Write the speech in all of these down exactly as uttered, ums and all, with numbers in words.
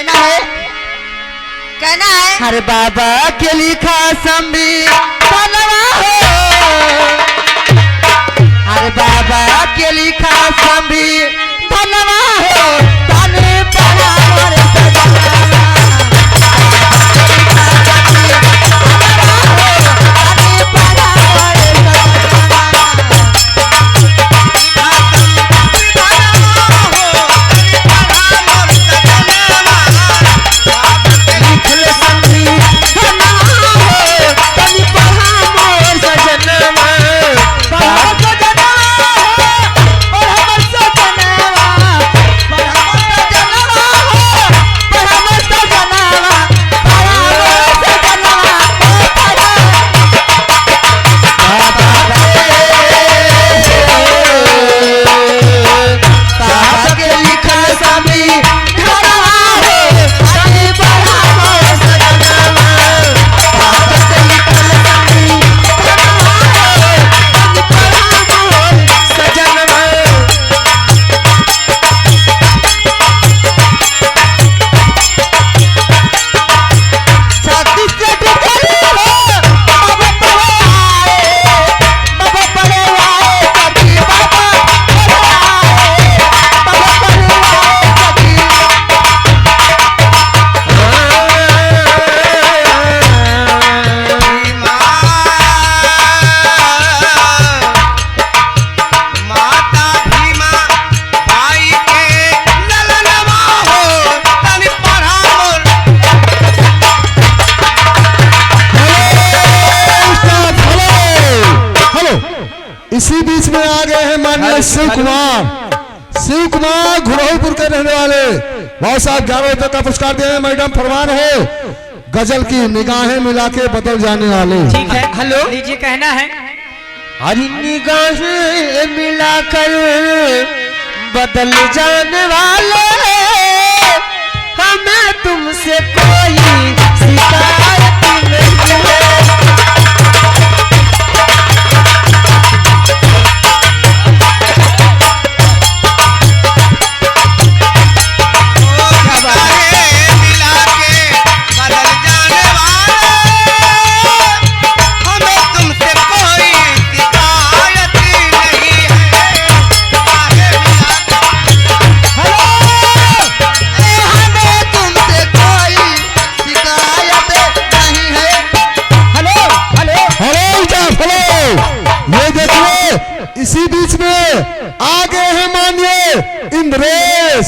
कहना है, कहना है। अरे बाबा के लिखा संविधानवा हो, अरे बाबा के लिखा संविधानवा हो, तनी पढ़ा मोर सजनवा। माता भीमा बाई के ललनवा हो, तनी पढ़ा मोर। Hello, staff, hello, hello. इसी बीच में आ गए हैं माननीय हेलो, शिव हेलो। कुमार, शिव कुमार घुरहुपुर के रहने वाले। भाई साहब, ग्यारह रुपए का पुरस्कार दे रहे हैं। मैडम, फरमान है, गजल की निगाहें मिला के बदल जाने वाले। ठीक है, हेलो। लीजिए, कहना है। अरे निगाहें मिलाकर बदल जाने वाले, हमें तुमसे कोई शिकायत नहीं है। हेलो, हमें तुमसे कोई शिकायत नहीं है। Hello, hello. Hello, staff, hello. ये देखिए, इसी बीच में आ गए हैं माननीय इंद्रेश।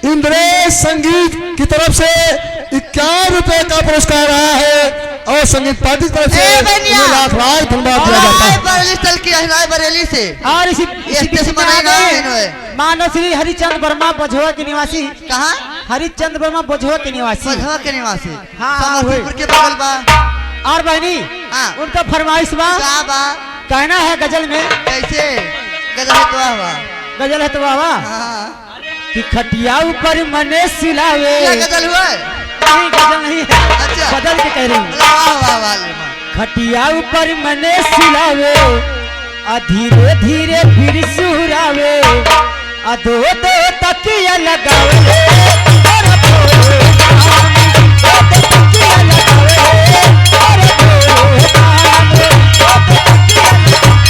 इंद्रेश संगीत की तरफ से इक्यावन रुपए का पुरस्कार आया है और संगीत पार्टी की तरफ से ए बनिया। उन्हें लाख लाख धन्यवाद दिया जाता है। रायबरेली से। और इसी, इसी बीच में आ गए मानव श्री हरिचंद वर्मा बझवा के निवासी। कहाँ? हरिचंद वर्मा बझवा के निवासी। बझवा के निवासी। हाँ, हाँ, समस्तीपुर के बगल बा। और बहनी, हाँ। उनका फरमाइश बा। का बा? कहना है गजल में। कैसे? गजल है तो वाह वाह। गजल है तो वाह वाह। हाँ। कि खटिया ऊपर मने सुलावे। यह गजल हुआ है? नहीं, गजल नहीं है। अच्छा। बदल के कह रही हूँ। वाह, वाह, वाह, वाह। खटिया ऊपर मने सुलावे, आ धीरे धीरे फिर सुहरावे, आ दो दो तकिया लगावे, और दो दो तकिया लगावे, और दो दो तकिया लगावे।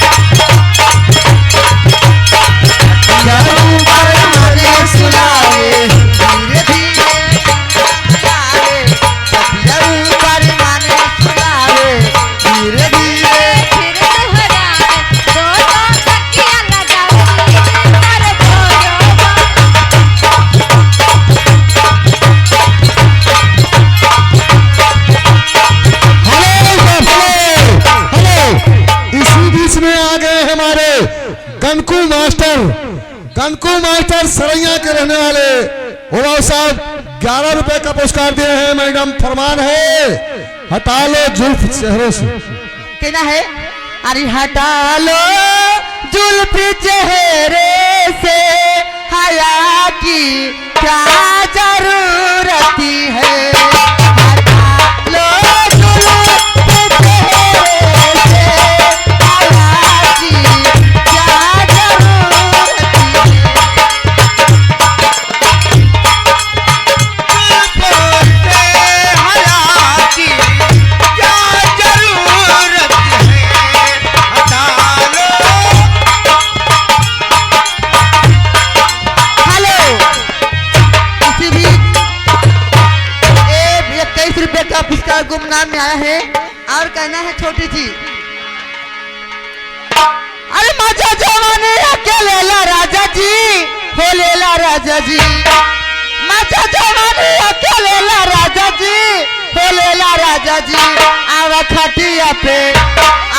Hello, hello, hello. इसी बीच में आ गए हमारे कनकू मास्टर, कनकू मास्टर सरैया के रहने वाले। उराव साहब, ग्यारह रुपए का पुरस्कार दे रहे हैं। मैडम, फरमान है, हटा लो जुल्फ चेहरे से। कहना है, अरे हटा लो जुल्फ चेहरे से, हया की क्या जरूरत है? हटा लो जुल्फ चेहरे से, हया की क्या जरूरत है? गुमनाम में आया है और कहना है छोटी सी। अरे मजा जवानी के लेला राजा जी, हो लेला राजा जी। मजा जवानी के लेला राजा जी, हो लेला राजा जी। आवा खटिया पे,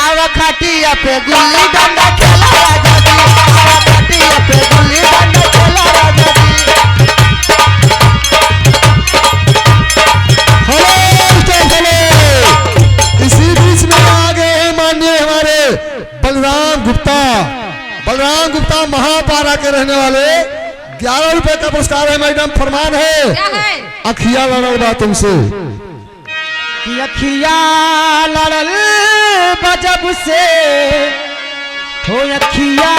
आवा खटिया पे गुल्ली डंडा खेला राजा जी। आवा खटिया पे गुल्ली डंडा खेला राजा जी। हेलो, स्टेशन, इसी बीच में आ गए हैं माननीय हमारे बलराम गुप्ता। बलराम गुप्ता महापारा के रहने वाले, ग्यारह रुपए का पुरस्कार है मैडम, फरमान है। क्या है? अखिया लड़ल बा तुमसे। कि अखिया लड़ल बा जब से, हो अखिया